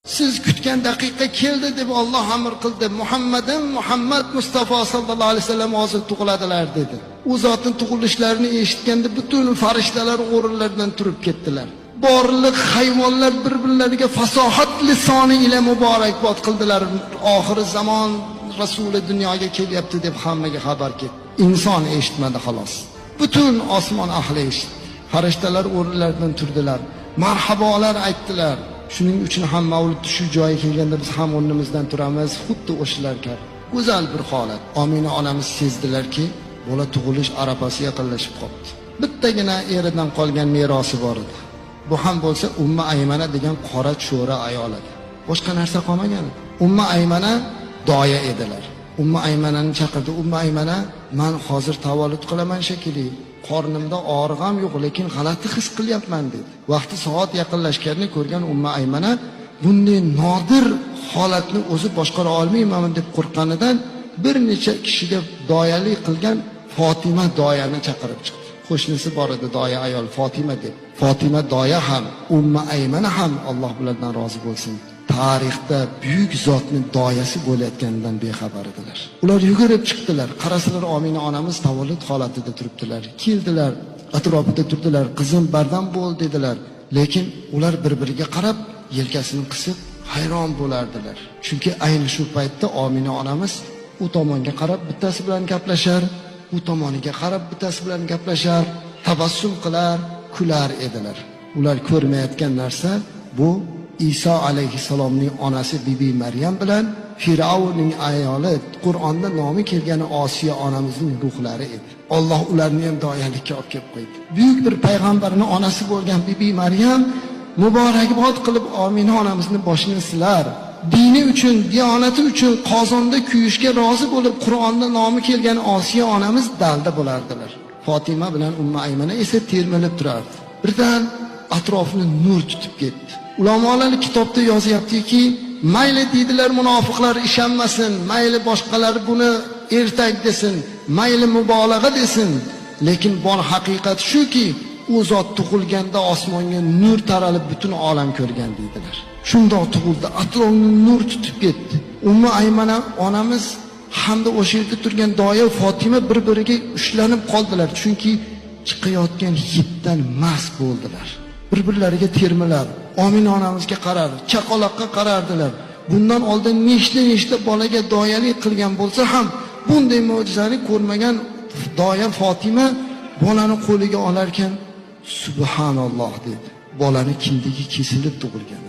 Siz kutgan daqiqa keldi deb Alloh amr qildi. Muhammadim Muhammad Mustafa sallallohu alayhi vasallam hozir tug'iladilar dedi. U zotning tug'ilishlarini eshitganda butun farishtalar o'rinlaridan turib ketdilar. Borliq hayvonlar bir-birlariga fasohat lisoni ila muborakbod qildilar. Oxir zamon rasuli dunyoga kelyapti deb hammaga xabar ketdi. Inson eshitmadi xolos. Butun osmon ahli eshitdi. Farishtalar o'rinlaridan turdilar. Marhabolar aytdilar. Shuning uchun ham mavlud shu joyga kelganda biz ham o'rnimizdan turamiz, xuddi o'shalar kabi. Go'zal bir holat. Omina onamiz sezdilarki, bola tug'ilish arafasi yaqinlashib qoldi. Bittagina eridan qolgan merosi bor edi. Bu ham bo'lsa Umma Aymana degan qora cho'ra ayol edi. Boshqa narsa qolmagan edi. Umma Aymana doya edilar. Umma Aymanani chaqirdi. Umma Aymana, men hozir tavallud qilaman shekilli. Qornimda og'riq ham yo'q, lekin g'alati his qilyapman dedi. Vaqti soat yaqinlashganini ko'rgan Umma Aymana bunday nodir holatni o'zi boshqara olmayman deb qo'rqqanidan bir necha kishiga doyalik qilgan Fatima doyani chaqirib chiqdi. Qo'shnisi bor edi doya ayol Fatima deb. Fatima doya ham, Umma Aymana ham Alloh ulardan rozi bo'lsin. Tarixda buyuk zotning doyasi bo'layotganidan bexabar edilar. Ular yugurib chiqdilar. Qarasalar Omina onamiz tavallud holatida turibdilar. Keldilar, atrofida turdilar. Qizim bardam bo'l dedilar. Lekin ular bir-biriga qarab yelkasini qisib hayron bo'lardilar. Chunki ayni shu paytda Omina onamiz u tomonga qarab bittasi bilan gaplashar, u tomoniga qarab bittasi bilan gaplashar, tabassum qilar, kular edilar. Ular ko'rmayotgan narsa bu Iso alayhissalomning onasi Bibi Maryam bilan Fir'avnning ayoli Qur'onda nomi kelgan Osiya onamizning ruhlari edi. Alloh ularni ham doyalikka olib kelib qo'ydi. Buyuk bir payg'ambarning onasi bo'lgan Bibi Maryam muborakbod qilib Omina onamizni boshini silar. Dini uchun, diyonati uchun qozonda kuyishga rozi bo'lib Qur'onda nomi kelgan Osiya onamiz dalda bo'lardilar. Fatima bilan Umma Aymana esa termilib turardi. Birdan atrofini nur tutib ketdi. Ulamolar kitobda yozyaptiki, mayli deydilar munofiqlar ishonmasin, mayli boshqalar buni ertak desin, mayli mubolag'a desin, lekin bor haqiqat shuki, u zot tug'ilganda osmonga nur taralib butun olam ko'rgan deydilar. Shundoq tug'ildi, atrofni nur tutib ketdi. Umma Aymana onamiz hamda o'sha yerda turgan doya Fatima bir-biriga ushlanib qoldilar, chunki chiqayotgan hiddan mast bo'ldilar. Bir-birlariga termilar, Omina onamizga qarar, chaqaloqqa qarardilar. Bundan oldin nechta-nechta bolaga doyalik qilgan bo'lsa ham bunday mo'jizani ko'rmagan doya Fatima bolani qo'liga olarkan subhanalloh dedi. Bolani kindigi kesilib tug'ilgan.